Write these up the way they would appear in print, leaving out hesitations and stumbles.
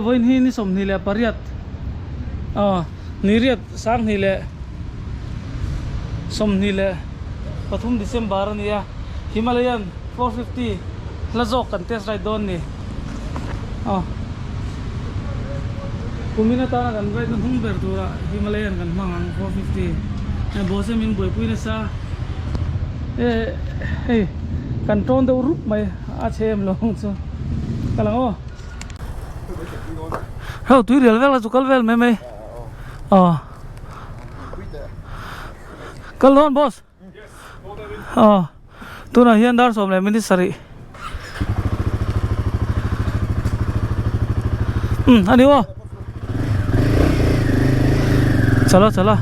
Vawiin hi ni 28 aw ni riat sanghnih leh 23 December a ni a, Himalayan 450 hla zawk kan test ride dawn ni aw kumin atana kan ride na hnung ber turah Himalayan kan hmang ang 450 hei Bose min buaipui nasa eh hei kan tawn deuh rup mai a chhe em lo ang chu ka lang aw. Heo tui rial vel a chu kal vel mai mai aw kal dawn boss aw tunah hian dar sawm leh minute sarih um a ni aw chalo chalo.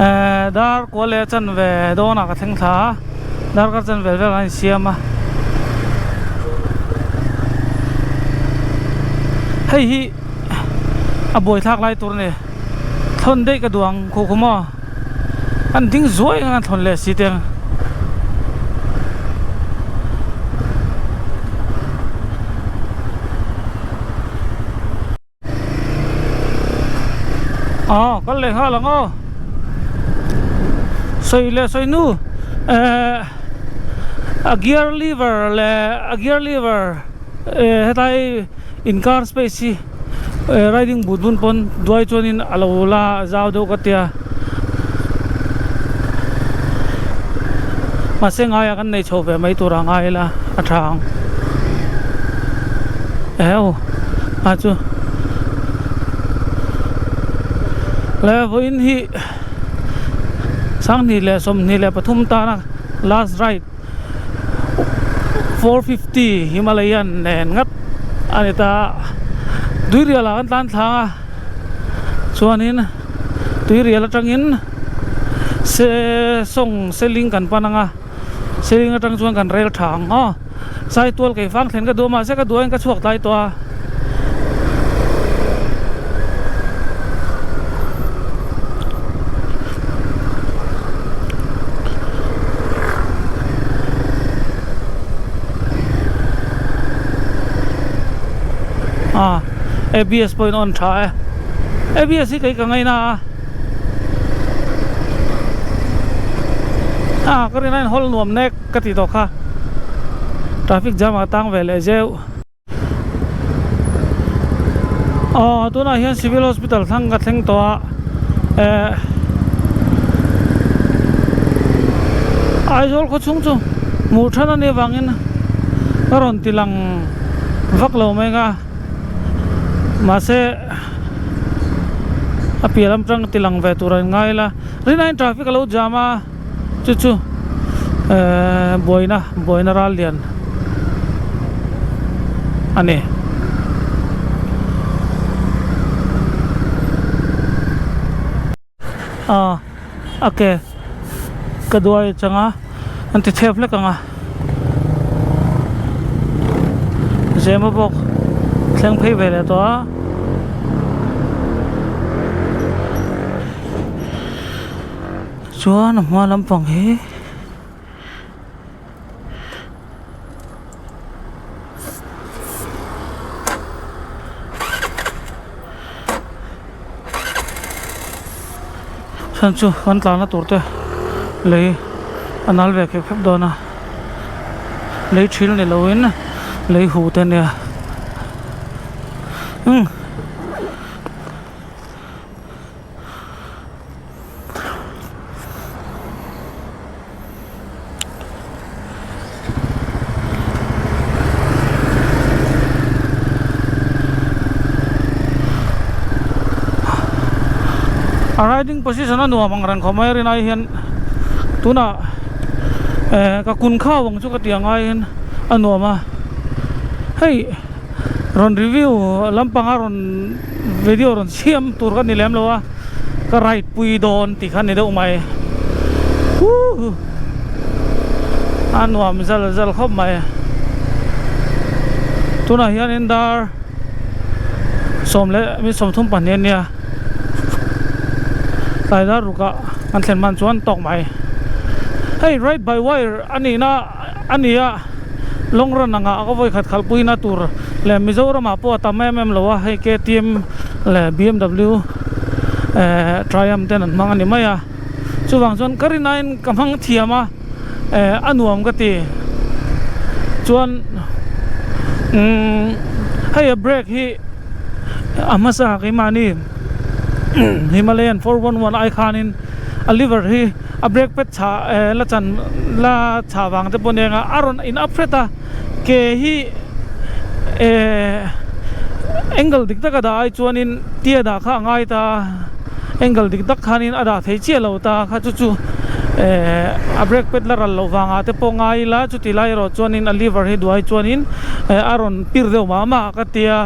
Eh dar kual leh chanve dawnah ka thleng thla a darkar chanve vel an insiam a hei hi a buaithlak lai tur a ni thlawn daih ka duh ang khuh khum aw an ding zuai ang a thlawn leh si te ang. Aw kal leh nghal ang aw sawi leh sawi nu eh a gear lever leh a gear lever eh hetlai inkar space hi eh riding boot bun pawn duai chuanin a lo la zau deuh ka tia mahse ngaiah kan nei chho ve mai tur a ngai ila a tha ang eheu a chu le vawiin hi 2023 tana last ride 450 Himalayan nen ngat a ni ta tuirial ah kan tlan thlang a chuanin tuirial atangin se sawng seling kan pan ang a seling atang chuan kan rel tha ang aw saitual kei fang thlen ka duh a mahse ka duh aiin ka chhuak tlai tawh a. Ah ABS pawhin on tha e ABS hi kei ka ngaina a ah ka rin a in hawl nuam nek ka tih tawh kha traffic jam ah tang ve leh zeuh. Aw tunah hian civil hospital thlang ka thleng tawh a eh Aizawl khaw chhung chu hmuh than a nih avangin ka rawn ti lang vak lo mai nga mahse a piah lam tang ti lang ve tur a in ngai ila rinaiin traffic a lo jam a. Chu chu ehh buaina buaina ral lian a ni. Aw a ke ka duai chang a an ti chhep hlek ang a zema bawk thleng phei ve leh tawh a. Chuan a hma lampang hi chhan chu kan tlan na tur te lei a nal ve khep khep dawn a lei thil ni lo in lei huh te ania umm. A riding position a nuam ang reng khawp mai a rinai hian tunah eh ka kun khau ang chu ka tih ang aiin a nuam a hei rawn review lampanga rawn video rawn siam tur ka ni lem lo a ka ride pui dawn tih kha a ni deuh mai huuu a nuam zal zal khawp mai tunah hianin dar. Sawm leh mi 32 a nia. Tlai dar rukah kan thlen hman chuan tawk mai. Hei ride by wire a nihna a ni a, long run anga ka vawi khat khalhpuina tur leh Mizoramah pawh a tam em em lo a, hei KTM leh BMW eh Triumph ten an hmang a ni mai a. Chuvang chuan ka rinain ka hmang thiam a, eh a nuam ka ti. Chuan umm hei a brake hi a hmasa keimahni Himalayan 411 ai khanin a lever hi a brake pad chhah eh la chan la chhah vang te pawh nia a rawn in up hret a ke hi eh angle dik taka dah ai chuanin tia dah kha a ngai ta a angle dik tak khanin a dah thei chiah lo ta kha chu chu eh a brake pad la ral loh vangah te pawh ngai ila chuti lai erawh chuanin a lever hi duai chuanin eh a rawn pir deuh mah mah ka tia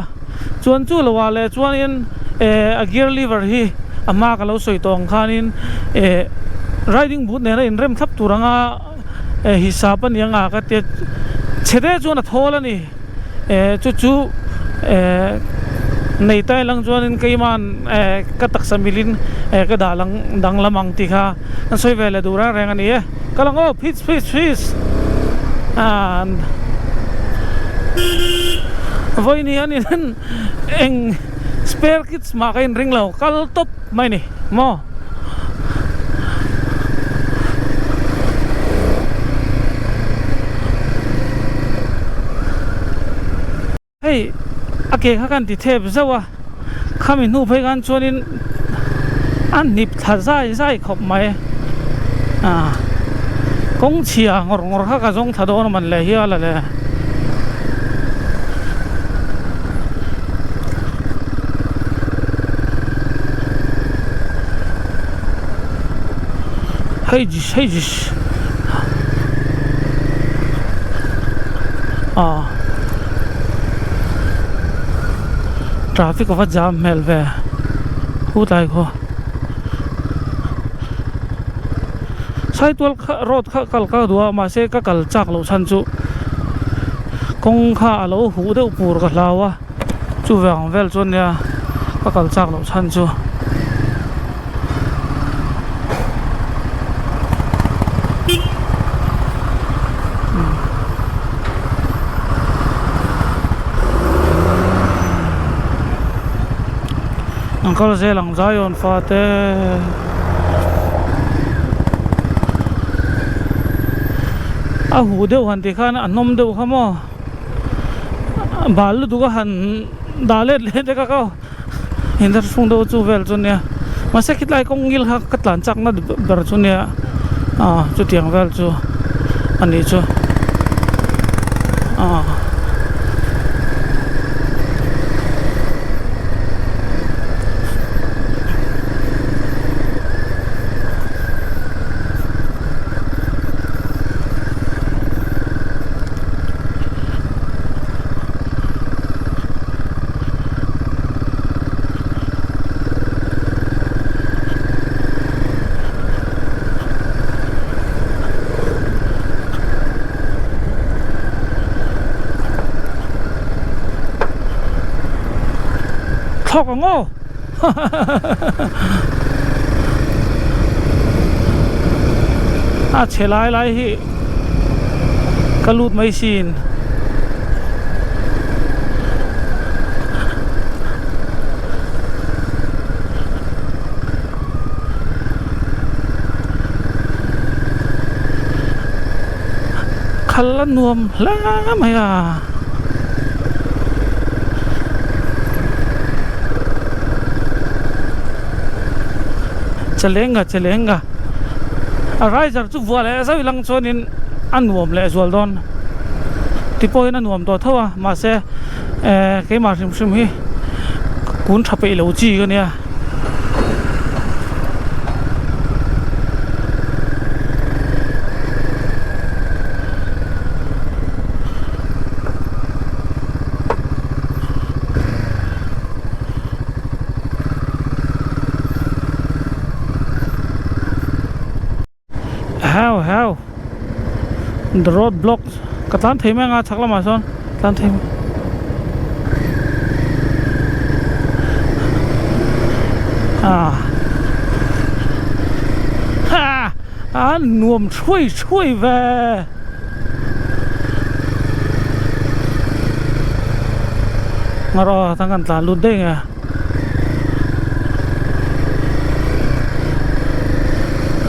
chuan chu lo ah leh chuanin eh a gear lever hi a hma ka lo sawi tawh ang khanin eh riding boot nena inrem thlap tur anga eh hisap a ni anga ka tia chhe te chuan a thawl a ni eh chu chu eh nei tai lang chuanin keiman eh ka taksa milin eh ka dah lang danglam ang tih kha an sawi ve leh duh reng reng a ni e ka lang aw phits phits phits and vawiin hianin eng spare kits mah ka inring lo kal tawp mai ni maw. Hei a ke kha kan ti thep zauh a, khami hnu phei khan chuanin a hnip thla zai zai khawp mai ah kawng chhia ngawr ngawr kha ka zawng thla dawn a man leh hial a le. Hei hei ah traffic a va jam hmel ve khu tlai khaw saitual kha road kha kal ka duh a mahse ka kal chak loh chhan chu kawng kha a lo huh deuh pur ka hlau a. Chuvang vel chuan nia ka kal chak loh chhan chu. An kal zel ang Zion fate. A huh deuh han tih khan a hnawm deuh kha maw. Bal lutuk a han dah let leh te kha kau in a hrung deuh chu vel chu nia mahse khilai kawng ngil kha ka tlan chak na ber chu nia ah chutiang vel chu a nih chu ah. Thlawk ang aw a chhe lai lai hi. Ka lut mai sin. Khal a nuam hle mai a. Chalenga chalenga a riser chu vuah leh zauh ilang chuanin a nuam leh zual dawn ti pawhin a nuam tawh tho a mahse eh keimah hrim hrim hi kun tha peih lo chi ka nia. How how the road block ka tlan thei mai anga chhak lamah sawn tlan thei mai. A ha a nuam thuai thuai ve. Ngaraw tang kan tlan lut daih nge.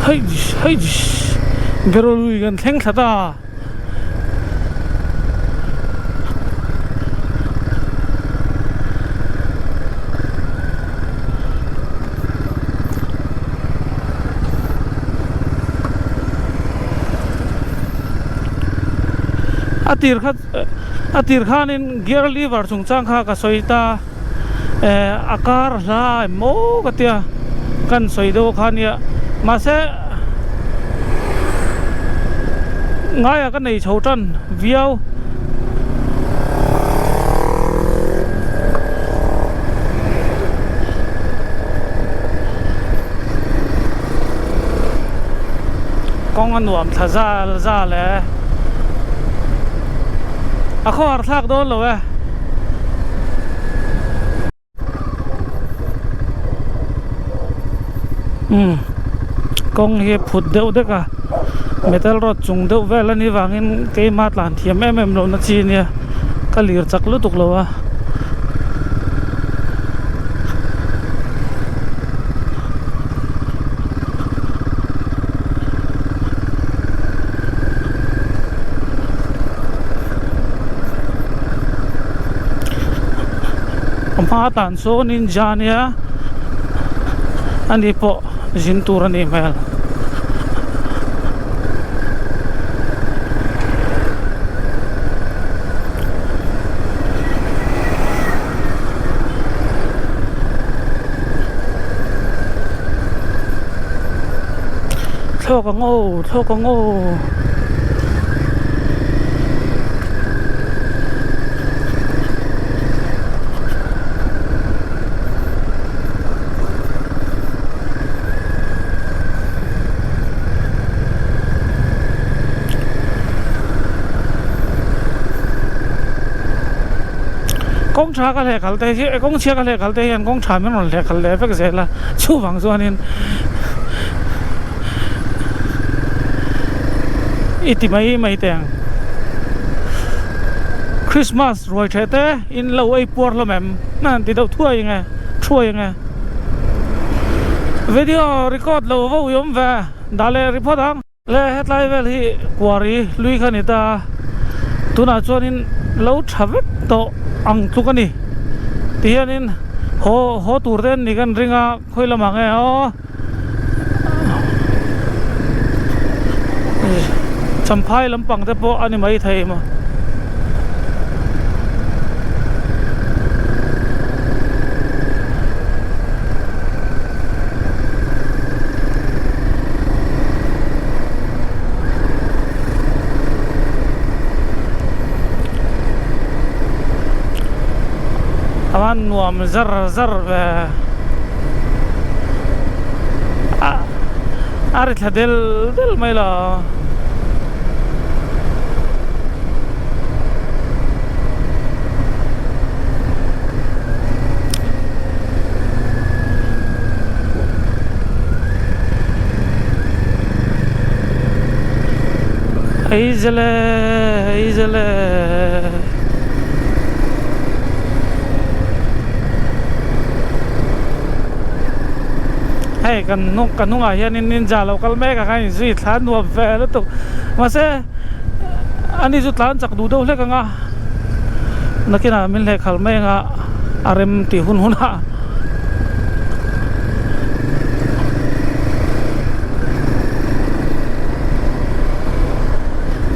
Hei hei Berolui kan thleng thla ta. A tir kha a tir khanin gear lever chungchang kha ka sawi ta eh a kar hla emaw ka tia kan sawi deuh kha nia mahse ngaia ka nei chho tan viau. Kawng a nuam thla zal zal e a khawhar thlak dawn lo e. Umm kawng hi phut deuh dek a metal rod chung deuh vel a nih vangin keima tlan thiam em em lohna chi ania ka lir chak lutuk lo a. A hma tan sawn ninja ania ani pawh zin tur a nih hmel. Thlawk ang aw thlawk ang aw. Kawng tha ka hleh kal te hi kawng chhia ka hleh kal te hian kawng tha min rawn hleh kal leh vek zel a chuvang chuanin i ti mai mai teh ang Christmas ruai theh te in lo ei puar hlawm em na han ti deuh thuai ang e thuai ang e video record lo va ui awm ve dah leh ri phawt ang. Le hetlai vel hi kuari lui kha ni ta a tunah chuanin lo tha vek tawh ang tluk a ni tihianin haw haw tur te an ni kan ring a khawi lamah nge aw Champhai lampang te pawh a ni maithei maw. A van nuam zar zar ve a a ri thla del del mai lo. Eizele eizele hei kan hnung ka hnungah hianin ninja lo kal mek a khan inzui thla nuam ve lutuk mahse ani chu tlan chak duh deuh hlek ang a nakinah min hleh khalh mai ang a a rem tih hun hunah.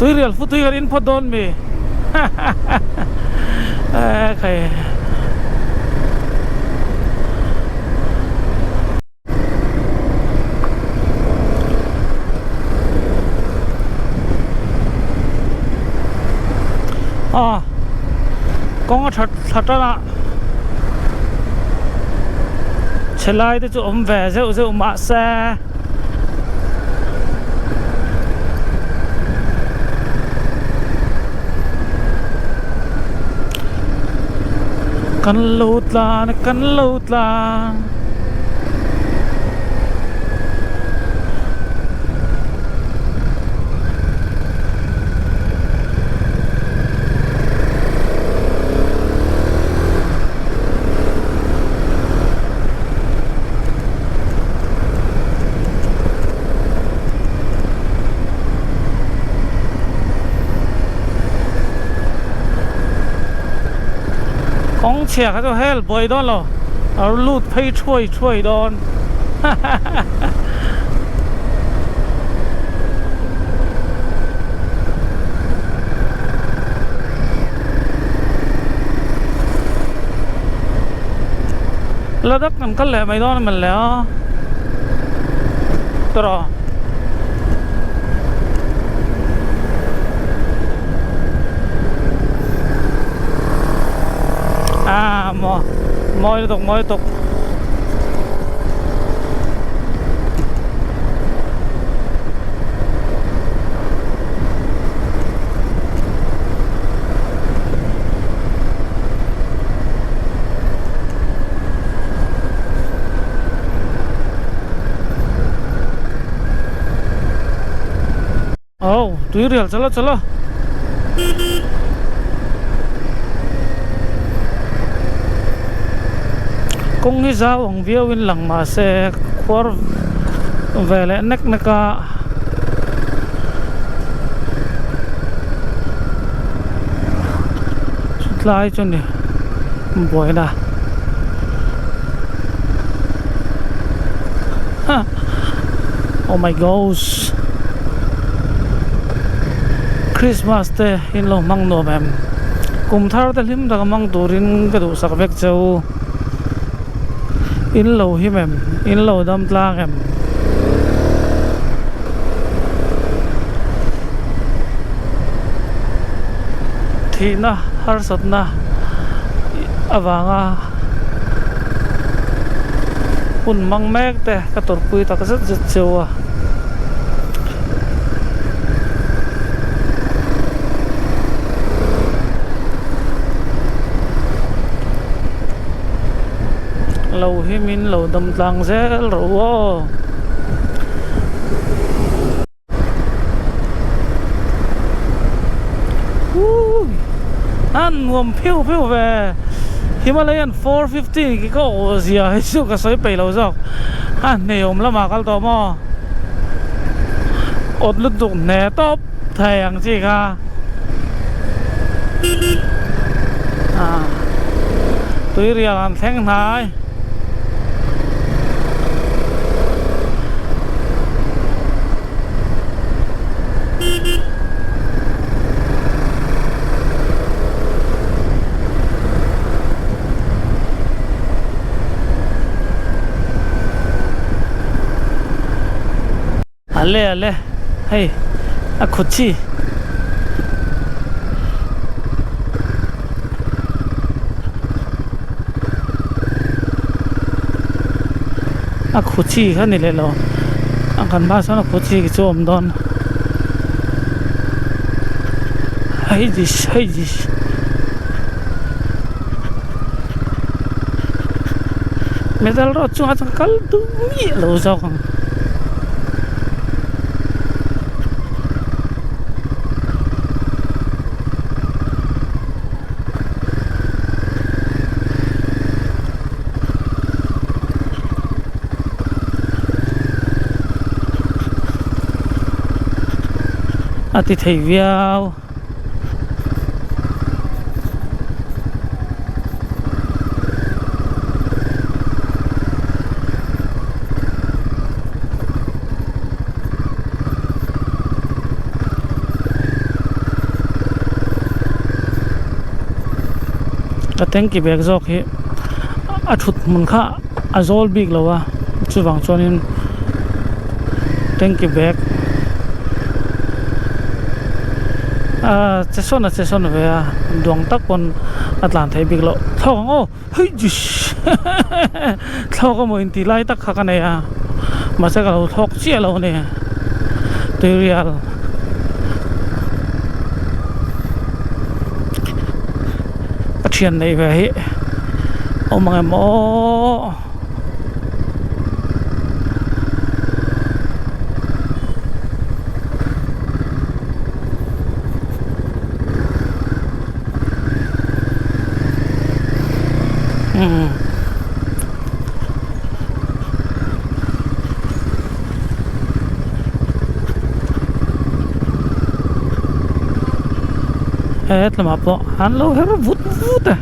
Tui rial fu tui kan in phawt dawn mi e khai. A kawng a that thla tan a chhe lai te chu awm ve zeuh zeuh mahse kan lo tlan kan lo tlan. chhia kha chu hel buai dawn lo a lut phei thuai thuai dawn Ladakh kan kal leh mai dawn a mawle a tawrh. À maw mawi lutuk mawi lutuk Aw tui rial chalo chalo. Kawng hi zau ang viau in lang mahse khuar ve leh nek nek a. Tlai chu ni buaina oh my gosh. Christmas te in lo hmang nuam em kum thar te hlim taka hmang turin ka duhsak vek che u in lo him em in lo dam tlang em. Thihna harsatna avanga hun hmang mek te ka tawrhpui tak zet zet cheu a. Lo hi min lo dam tlang zel rawh u aw. An nuam phiu phiu ve Himalayan 450 ki ka awh zia hi chu ka sawi peih lo zawk a hneawm lamah kal tawh maw awt lutuk hne tawp thei ang chi kha tuirial han thleng hnai. Ale ale hei a khut chi. A khu chi kha ni leh lo a kan hmaah sawn a khu chi chu a awm dawn hei dish hei dish metal road chungah chuan kal duh miah lo zawk ang. A ti thei viau. Ka tanki bag zawk hi a thut hmun kha a zawl bik lo a chuvang chuanin tanki bag ahh che sawn a che sawn ve a duang tak pawn a tlan theih bik loh thlawk ang aw heish thlawk amaw intih lai tak kha ka nei a mahse ka lo thlawk chiah lo a ni tuirial. Ka thian neih ve hi awm ang em aw. Umm. He tlawmah pawh an lo her vut vut a.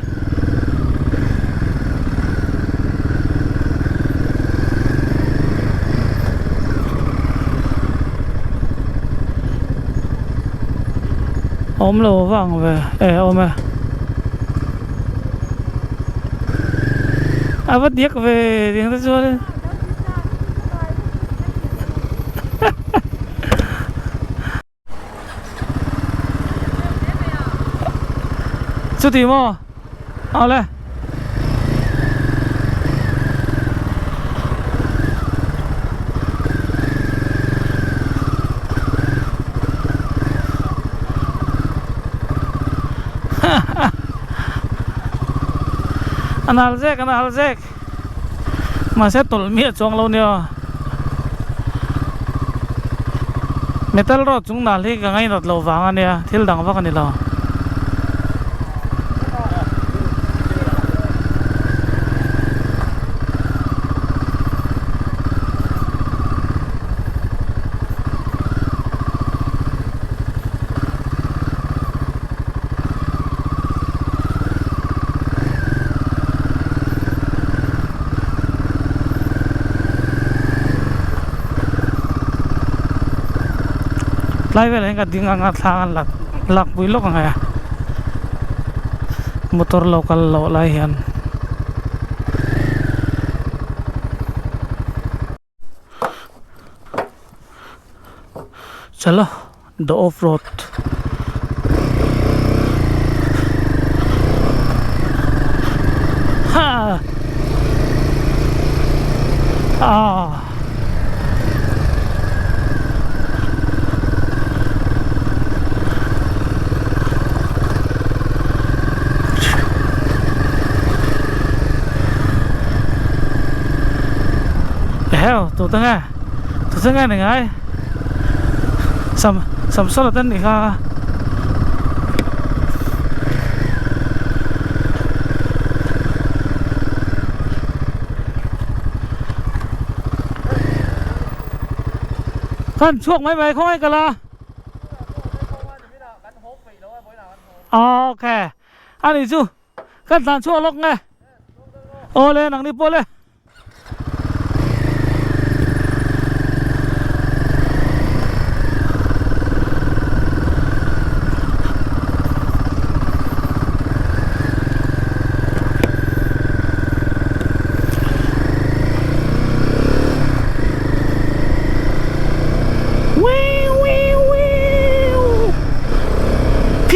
Awm lo vang ve e awm e. A va diak ve ding te chuan in. Chuti maw? Awle. A nal zek a nal zek mahse tawlh miah chuang lo nia metal rod chung nal hi ka ngainat loh vang a nia thil dang vak a ni lo. Tlai velah hian ka ding anga thla an lak lakpui lawk ang e motor lo kal loh lai hian. Chalo the off road ha ah Heo tu te nge tu te nge ni ngai sam samsona te ni kha kan chhuak mai mai khawngaih ka la ok ani chu kan tlan chhuak lawk nge awle nangni pawh le.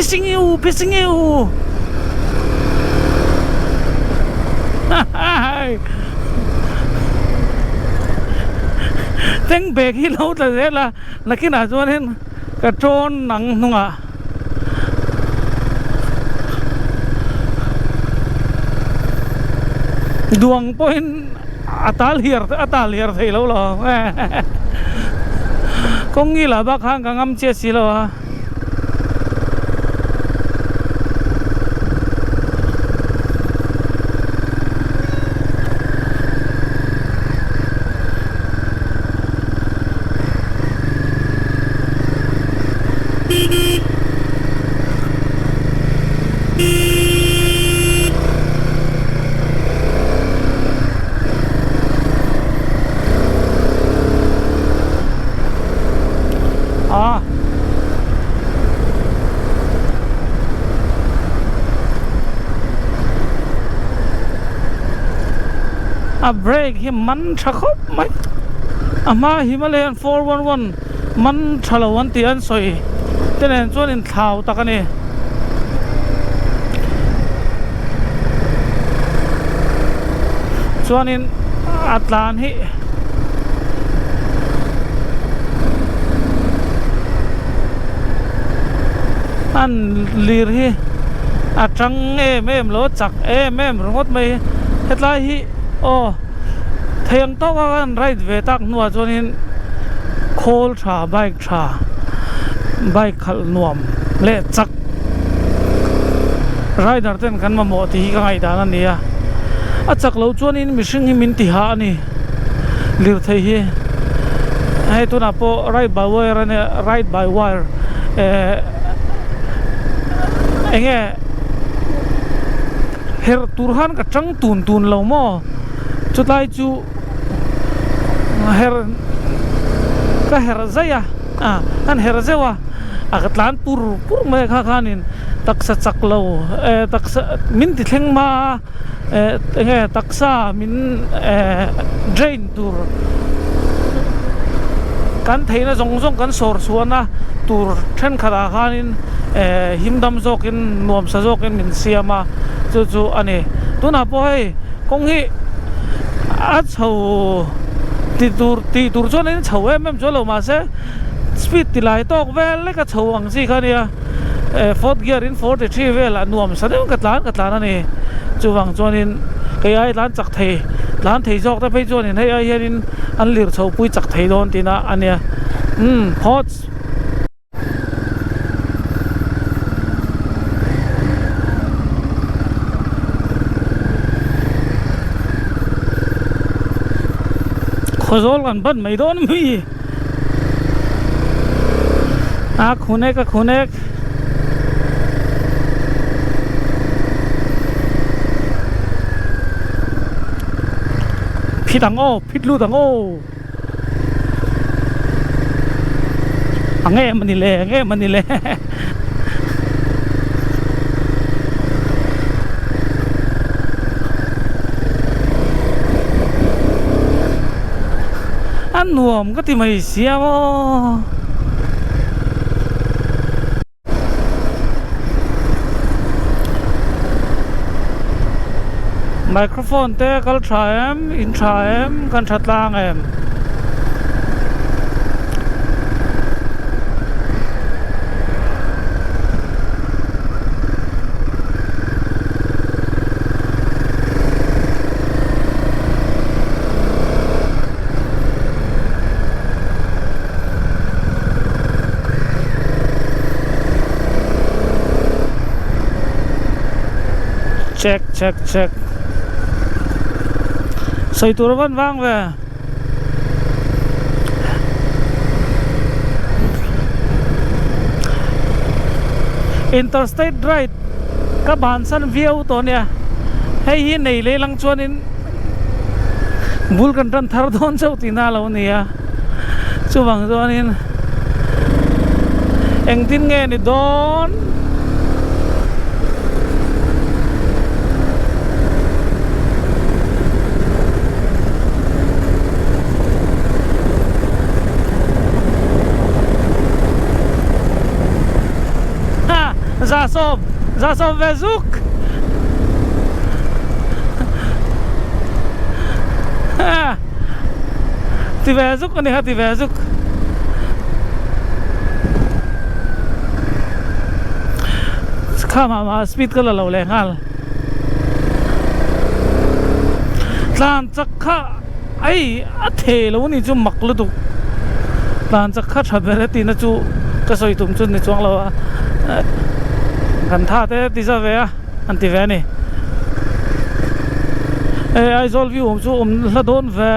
Pissing you, pissing you. Teng bag hi lo tla zel a nakinah chuanin ka tawn ang hnungah. Duang pawhin a tal hiar a tal hiar thei lo lo kawng ngilah bak khan ka ngam chiah si lo a. A a brake hi man tha khawp mai a hma Himalayan 411 man tha lo an tih an sawi te nen chuan inthlau tak a ni. Chuanin a tlan hi an lir hi a tang em em lo chak em em ringawt mai hetlai hi aw thei ang tawk a kan ride ve tak hnuah chuanin khawl tha bike tha bike khalh nuam leh chak rider ten kan mamawh tih hi ka ngaihdan a ni a a chak loh chuanin mihring hi min ti hah a ni lirthei hi hei tunah pawh ride by wire a nia ride by wire eh eng nge herh tur khan ka tang tun tun lo maw chutlai chu herh ka herh zai a ah an herh zeuh a. A ka tlan pur pur mai a kha khanin taksa chak lo eh taksa min ti thleng hma a eh eng nge taksa min eh drain tur kan theihna zawng zawng kan sawr chhuahna tur thenkhatah khanin eh him dam zawkin nuamsa zawkin min siam a chu chu a ni tunah pawh hei kawng hi a chho ti tur tih tur chuan in chho em em chuan lo mahse speed ti lai tawk vel lek a chho ang chi kha ania eh fourth gear in 43 velah nuam sa deuhin ka tlan ka tlan a ni chuvang chuanin kei ai tlan chak thei tlan thei zawk te phei chuanin hei ai hianin an lir chho pui chak thei dawn tihna a nia umm phawts. Khawzawl kan ban mai dawn mi a khunek a khunek phit ang aw phit lut ang aw. A nge mani le a nge mani le a nuam ka ti mai sia maw. Microphone te kal tha em in tha em kan tha tlang em. Check check check sawi tur a van vang ve interstate ride ka bansan viau tawh ania hei hi nei leh lang chuanin bul kan tan thar dawn chauh tihna a lo ni a chuvang chuanin engtin nge ni dawn ha zasawm zasawm ve zuk ha ti ve zuk a ni kha ti ve zuk kha mah mah speed ka la lo leh nghal tlan chak kha ei a thei lo a ni chu mak lutuk tlan chak kha tha ber e tihna chu ka sawi tum chu ni chuang lo a kan tha te ti za ve a an ti ve a ni hei Aizawl view awm chu awm hla dawn ve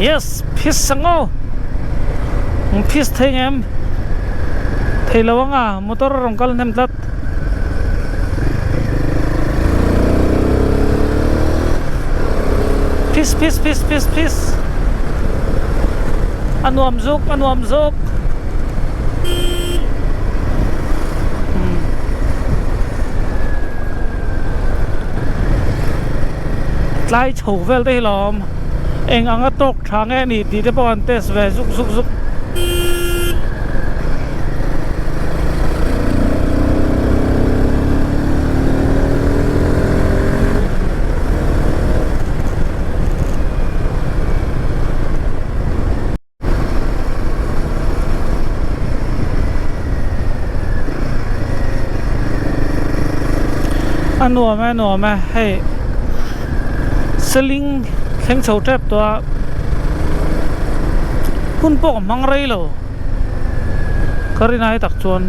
Yes phis ang aw ang phis thei ngem thei lo ang a motor a rawn kal hnem tlat phis phis phis phis phis a nuam zuk a nuam zuk. Tlai chho vel te hi lawm eng anga tawk tha nge ni tih te pawh an test ve zuk zuk zuk. A nuam e a nuam e hei seling thleng chho tep tawh a hun pawh ka hmang rei lo ka rin ai tak chuan.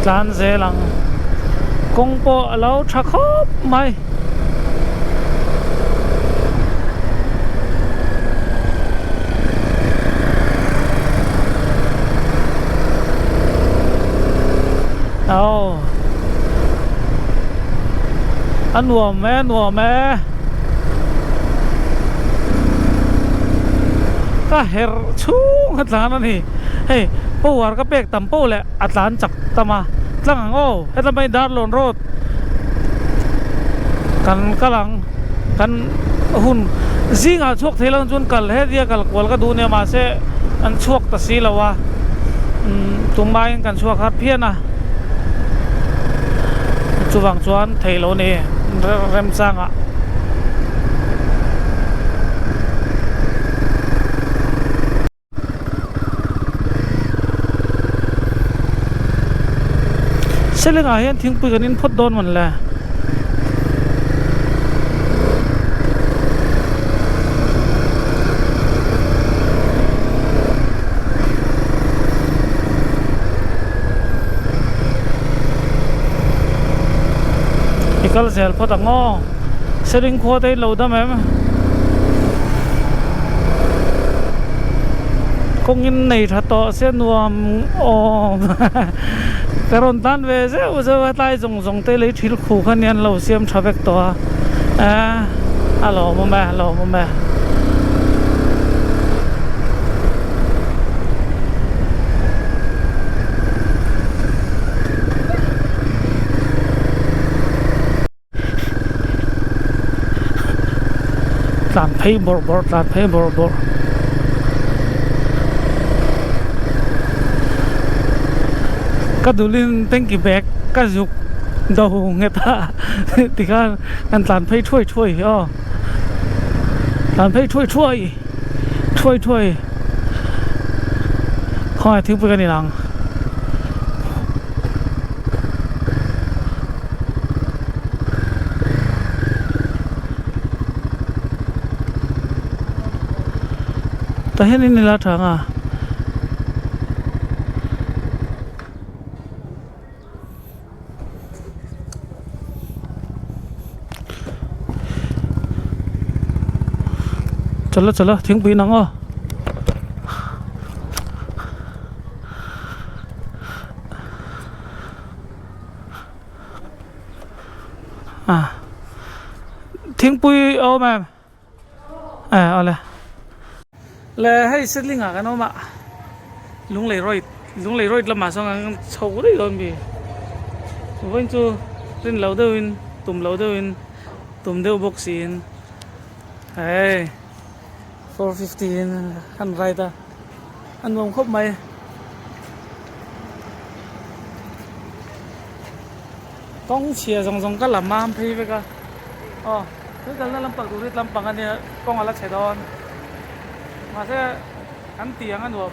Tlan zel ang. Kawng pawh a lo tha khawp mai. Aw a nuam e a nuam e ka herh chhung a tlan a ni hei power ka pek tam poh leh a tlan chak tam a tlang ang aw heta mai Darlawn road kan kal ang kan hun zingah chhuak thei lo chuan kal hetia kal kual ka duh nia mahse an chhuak ta si lo a umm tumaiin kan chhuak har phian a chuvang chuan theih loh a ni remchangah. Selengah hian thingpui kan in phawt dawn mawn le. I kal zel phawt ang aw. Seling khua te in lo dam em? Kawngin nei tha tawh se nuam awm ka rawn tan ve zeuh zeuh a tlai zawng zawng te lei thil khu kha nia an lo siam tha vek tawh a eh a lawmawm e a lawmawm e. Tlan phei bawrh bawrh tlan phei bawrh bawrh. Ka dulin tanki bag ka zuk do nghet a tikhan kan tlan phei thuai thuai hi aw tlan phei thuai thuai thuai thuai khawngaih thingpui ka ni ang. Tah hianin ila tha ang a. Chawlh a chawlh a thingpui nang aw. A thingpui a awm em eh awle le hei settling ah kan awm a lunglei road lunglei road lamah sawn kan chho daih dawn mi vawiin chu rin loh deuhin tum loh deuhin tum deuh bawk siin hei 450 in an ride a a nuam khawp mai. Kawng chhia zawng zawng ka la mam phei vek a aw tui kalna lampang tur hi tlampang a nia kawng a la chhe dawn mahse an ti ang a nuam.